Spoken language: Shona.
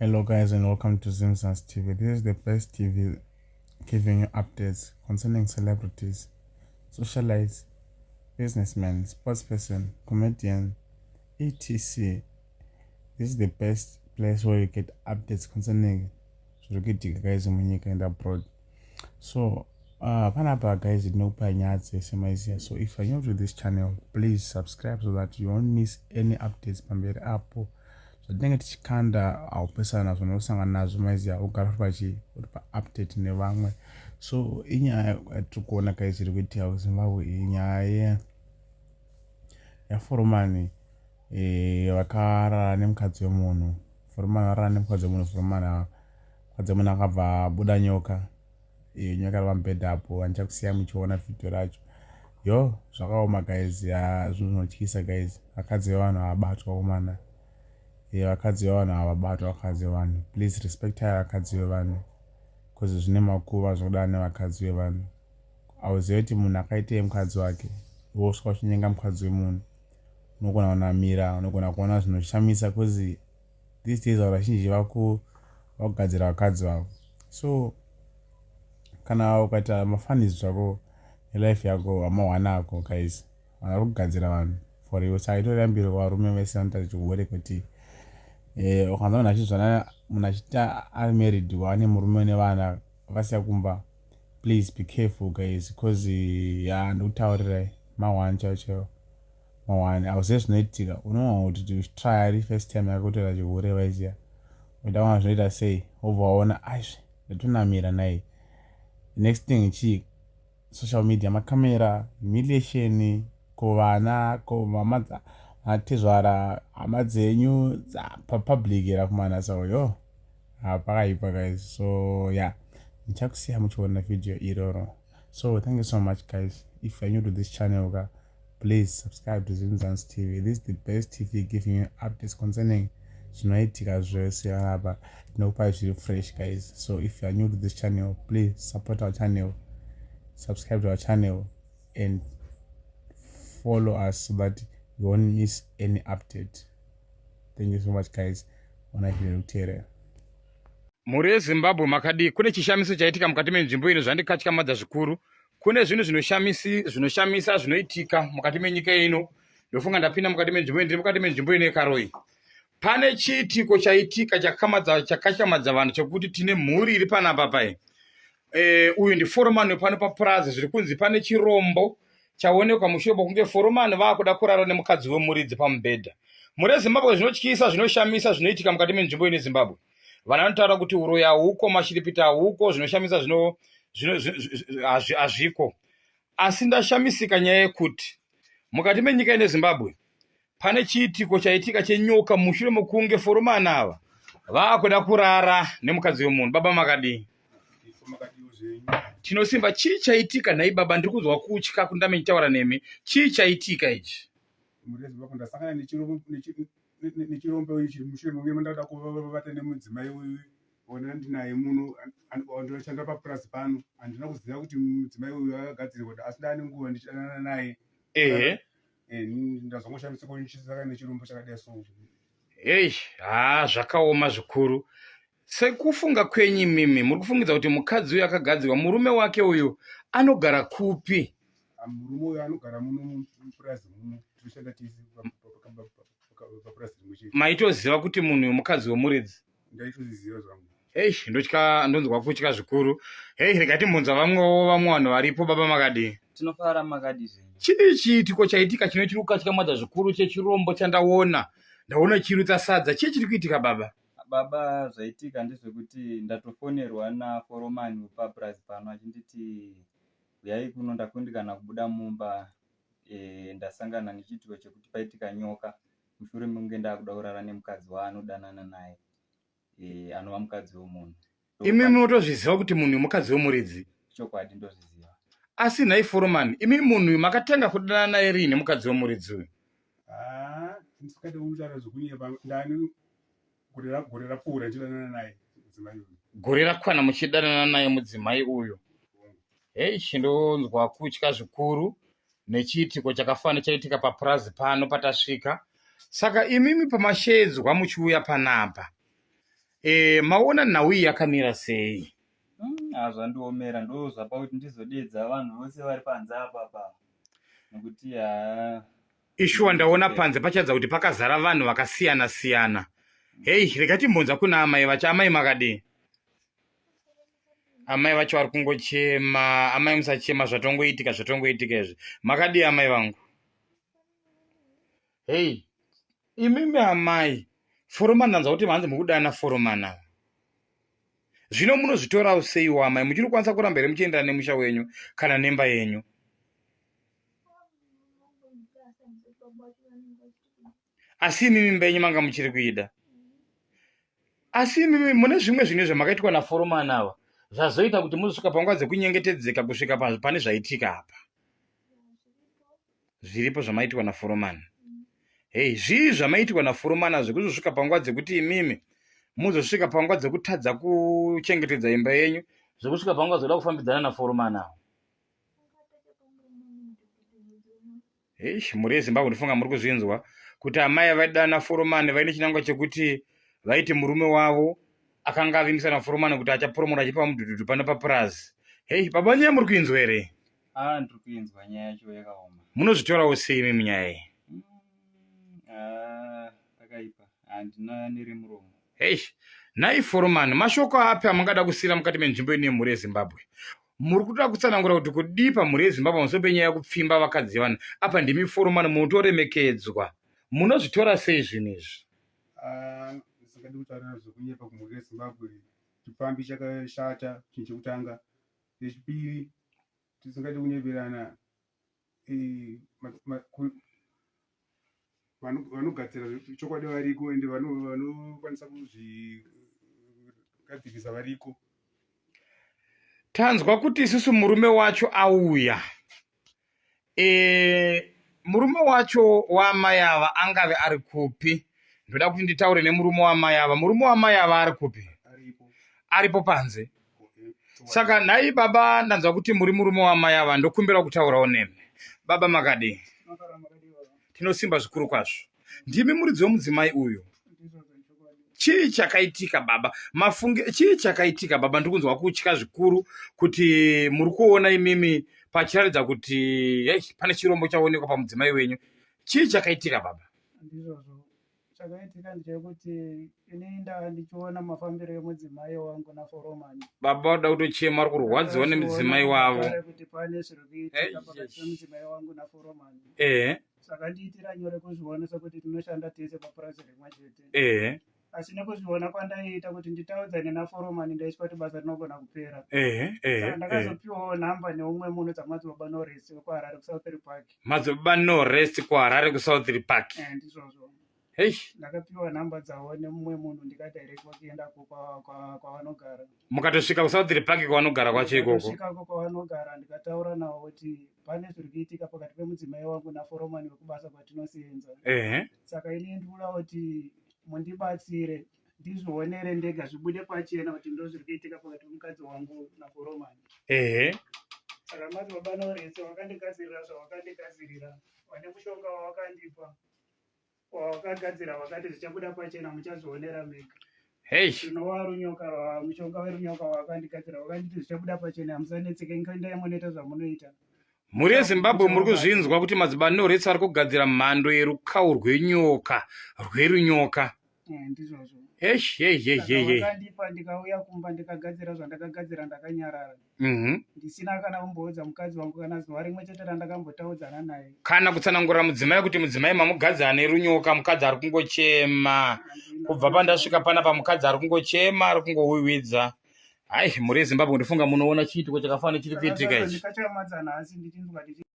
Hello guys and welcome to Zimsans TV. This is the best TV giving you updates concerning celebrities, socialites, businessmen, sportsperson, comedian, etc. This is the best place where you get updates concerning zviri kuitika guys munyika and abroad. So panapa guys tinokupa nyaya dzese maiziya. So if you're new to this channel, please subscribe so that you won't miss any updates pamberi apo. Zvatinenge tichikanda haupesana nazvo unosangana nazvo maiziya, ugara uri pachi uri paupdate nevamwe. So inyaya yatiri kuona guys iri kuitika kuZimbabwe, inyaya yaforomani vakarara nemukadzi wemunhu. Foromani varara nemukadzi wemunhu. Foromani, mukadzi wemunhu akabva abuda nyoka. Iyo nyoka iri pamubhedha apo, handichakusiya muchiona vhidhiyo racho. Yo, zvakaoma guys, ya zvinhu zvinotyisa guys. Vakadzi vevanhu havabatwa komana. Vakadzi vevanhu havabatwa. Vakadzi vevanhu, please respectai vakadzi vevanhu, because zvine makuva zvokudana nevakadzi vevanhu. Hauzivi kuti munhu akaitei mukadzi wake. Iwe usvika uchinyenga mukadzi wemunhu, unogona kunamira, unogona kuona zvinoshamisa, because these days vanhu vazhinji vakugadzira vakadzi vavo. So kana ukaita mafunnies zvako nelife yako, hamahwana ako guys, vanhu vari kugadzira vanhu for real. Saka itoriyambiro varume vese vanoita chihure kuti ukanzwa munhu achizvana, munhu achiita ari married, wane murume nevana vakasiya kumba, please be careful guys, because ya ndikutaurirai mahwani chaivo chaivo, mahwani. Hauzive zvinoitika. Unoona kuti uchitry ari first time yako kutoita chihure, vaiziya, uida kuona zvinoita sei, wobva waona aizve ndatonamira nai. Next thing chii? Social media, makamera, humiliation kuvana, kumama, matezvara, hama dzenyu papublic rakumana. So yo, pakaipa guys. So yeah, ndichakusiya muchiona video iroro. So thank you so much guys. If you're new to this channel ka, please subscribe to Zimzans TV. This is the best TV giving you updates concerning zvinoitika zvese panapa. Tinokupai zviri fresh guys. So if you are new to this channel, please support our channel, subscribe to our channel and follow us so that you won't miss any update. Thank you so much guys. Ona video kuteerera. Mhuri yeZimbabwe, makadii? Kune chishamiso chaitika mukati menzvimbo ino zvandikatyamadza zvikuru. Kune zvinhu zvinoshamisa zvinoitika mukati menyika ino. Ndofunga ndapinda mukati menzvimbo ino, ndiri mukati menzvimbo ino yeKaroi. Pane chiitiko chaitika chakatyamadza vanhu chekuti tine mhuri iri panapa pai. Uyu ndiforomani wepano papurazi. Zviri kunzi pane chirombo chaonekwa mushure mokunge foromani vaakuda kurara nemukadzi wemuridzi pamubhedha. Mhuri yeZimbabwe, zvinotyisa, zvinoshamisa zvinoitika mukati menzvimbo ino yeZimbabwe. Vanhu vanotaura kuti uroyi hauko, mashiripiti hauko, zvinoshamisa hazviko, asi ndashamisika nyaya yekuti mukati menyika ine Zimbabwe pane chiitiko chaitika chenyoka mushure mokunge foromani ava vaakuda kurara nemukadzi wemunhu. Baba, makadii? Tinosimba. Chii chaitika nhai baba? Ndiri kunzwa kutya kundame ndichitaura nemi. Chii chaitika ichi? Mhuri yeZimbabwe, ndasangana nechirombo ichi mushure mekunge ndada kuvata nemudzimai uyu ona ndinaye muno, ndinoshanda papurazi pano. Handina kuziva kuti mudzimai uyu akagadzirwa, asi ndaane nguva ndichidanana naye. Ndazongoshamisika ndichisangana nechirombo chakadai so. Hei, ha, zvakaoma zvikuru. Sekufunga kwenyu imimi, muri kufungidza kuti mukadzi uyu akagadzirwa, murume wake uyu anogara kupi? Murume uyu anogara muno mupurazi muno, tinoshanda tese papurazi rimwe chete. Maitoziva kuti munhu uyu mukadzi wemuridzi? Ndaitozviziva zvangu. Hei, ndotya, ndonzwa kutya zvikuru. Hei, rega timbonzwa vamwewo, vamwe vanhu varipo. Baba, makadii? Tinofara, makadii zvenyu? Chii chiitiko chaitika chino chiri kukatyamadza zvikuru chechirombo chandaona? Ndaona chirutsa sadza. Chii chiri kuitika baba? Baba, zvaitika ndezvekuti ndatofonerwa naforomani wepapurazi pano achinditi uyai kuno, ndakundikana kubuda mumba. Ndasangana nechiitiko chekuti paitika nyoka mushure mekunge ndakuda kurara nemukadzi waanodanana naye, anova mukadzi wemunhu. Imi munotozviziva kuti munhu mukadzi wemuridzi? Chokwadi, ndozviziva. Asi nhai foromani, imi munhu uyu makatanga kudanana naye riini, mukadzi wemuridzi uyu? Ah, ndisingade kutaura zvekunyepa, ndani gore rapfuura ndichidanana naye mudzimai uyu. Gore rakwana muchidanana naye mudzimai uyu? Hei, ndonzwa kutya zvikuru nechiitiko chakafanana chaitika papurazi pano patasvika. Saka imimi pamashedzwa muchiuya panapa, E, maona nhau iyi yakamira sei? Ah, zvandiomera ndo zvapa kuti ndizodedza vanhu vose vari panze apa pa nekuti haa Ishuwa ndaona panze pachaedza kuti pakazara vanhu vakasiyana siyana. Hei, rega timbonza kuna amai vacho. Amai makadii? Amai vacho vari kungochema. Amai musachema, zvatongoitika zvatongoitika izvi. Makadii amai vangu? Hei, imimi amai, foromani ndanzwa kuti hanzi mukudana foromani ava. Zvino munozvitorawo seiwo amai? Muchiri kukwanisa kuramba here muchienderana nemusha wenyu kana nemba yenyu? Asi imimi imba yenyu manga muchiri kuida? Asi imimi mune zvimwe zvinhu zvamakaitwa naforomani ava zvazoita kuti muzosvika panguva dzekunyengetedzeka kusvika pane zvaitika apa? Zviripo zvamaiitwa naforomani. Hei, zvii zvamaiitwa naforomani zvekuzosvika panguva dzekuti imimi muzosvika panguva dzekutadza kuchengetedza imba yenyu, zvekusvika panguva dzekuda kufambidzana naforomani avo? Eish, mhuri yeZimbabwe ndofunga muri kuzvinzwa kuti amai vaidana foromani vaine chinangwa chekuti vaiti murume wavo akanga avimbisa naforomani kuti achapromota achipa mudhudhudhu pano papurazi. Hei, baba nyaya muri kuinzwa here? Ah, ndiri kuinzwa nyaya yacho yakaoma. Munozvitorawo sei imi munyaya iyi? Ah, pakaipa. Handina neremuromo. Eish, nhai foromani, mashoko api amungada kusiira mukati menzvimbo ino yemhuri yeZimbabwe? Muri kuda kutsanangura kuti kudii pamhuri yeZimbabwe pamusoro penyaya yekupfimba vakadzi vevanhu? Apa ndimi foromani munotoremekedzwa. Munozvitora sei zvinhu izvi? Ah, ndisingadi kutaurira zvekunyepa kumhuri yeZimbabwe, chipfambi chakashata, chinhu chekutanga. Chechipiri, tisingadi kunyeperana, eh, vanogadzira chokwadi variko ende vanokwanisa kuzvigadzirisa variko. Tanzwa kuti isusu murume wacho auya. E, murume wacho waamai ava angave ari kupi? Ndoda kuti nditaure nemurume waamai ava. Murume waamai ava ari kupi? Aripo panze. Saka nhai baba, ndanzwa kuti muri murume waamai ava, ndokumbira kutaurawo nemi. Baba makadii? Tinosimba zvikuru kwazvo. Ndimi muridzi wemudzimai uyu. Chii chakaitika baba? Mafunge chii chakaitika baba? Ndiri kunzwa kutya zvikuru kuti muri kuona imimi pachiratidza kuti hey, pane chirombo chaonekwa pamudzimai wenyu. Chii chakaitika baba? Ndizvozvo. Chakaitika ndechekuti ini ndaa ndichiona mafambiro emudzimai wangu naforomani. Baba vanoda kutochema, vari kurwadziwa nemudzimai wavo. Kuti pane zviri kuitika pakati pemudzimai wangu naforomani. Ehe. Zvakandiitira nyore kuzviona sekuti tinoshanda tese papurazi rimwe chete. Ehe. Asi nekuzviona kwandaiita kuti nditaudzane naforomani ndaitya kuti basa rinogona kupera. Ehe, ehe. Saka ndakazopiwawo nhamba neumwe munhu dzamadzibaba Norris wekuHarare kuSouth Park. Madzibaba Norris kuHarare kuSouth Park. Eh, ndizvozvo. Hey. Ndakapiwa nhamba dzavo nemumwe munhu ndikadirectwa kuendako kwavanogara. Mukatosvika kuSouth Park kwavanogara kwacho ikoko? Ndakasvikako kwavanogara ndikataura navo kuti pane zviri kuitika pakati pemudzimai wangu naforomani wekubasa kwatinosenza. Ehe. Saka ini ndikuda kuti mundibatsire ndizvionere ndega zvibude pachena kuti ndozviri kuitika pakati pemukadzi wangu naforomani. Ehe. Saka madzibaba Noretse vakandigadzirira zvavakandigadzirira vane mushonga wavakandipa. Wawakagadzira wakati zvichabuda pachena muchazvionera mega. Hey. Rinowa runyoka rwa mushonga werunyoka wakandigadzira wakanditi zvichabuda pachena musanetseke endai munoita zvamunoita. Mhuri yeZimbabwe muri kuzvinzwa kuti madzibaba Norets ari kugadzira mhando yerukawu rwenyoka rwerunyoka. Eh, ndizvozvo. Eish, hey, hey, hey, hey. Wakandipa ndikauya kumba ndikagadzira zvandakagadzira ndakanyarara. Ndisina kana kumboudza mukadzi wangu kana zuva rimwe chete randakambotaudzana naye. Kana kutsanangurira mudzimai kuti mudzimai mamugadzi ane runyoka, mukadzi ari kungochema. Kubva pandasvika panapa mukadzi ari kungochema, ari kungowiwidza. Hai, mhuri yeZimbabwe ndofunga munoona chiitiko chakafanana chiri kuitika ichi. Ndikachamadza nhasi ndichinzwa ndichi.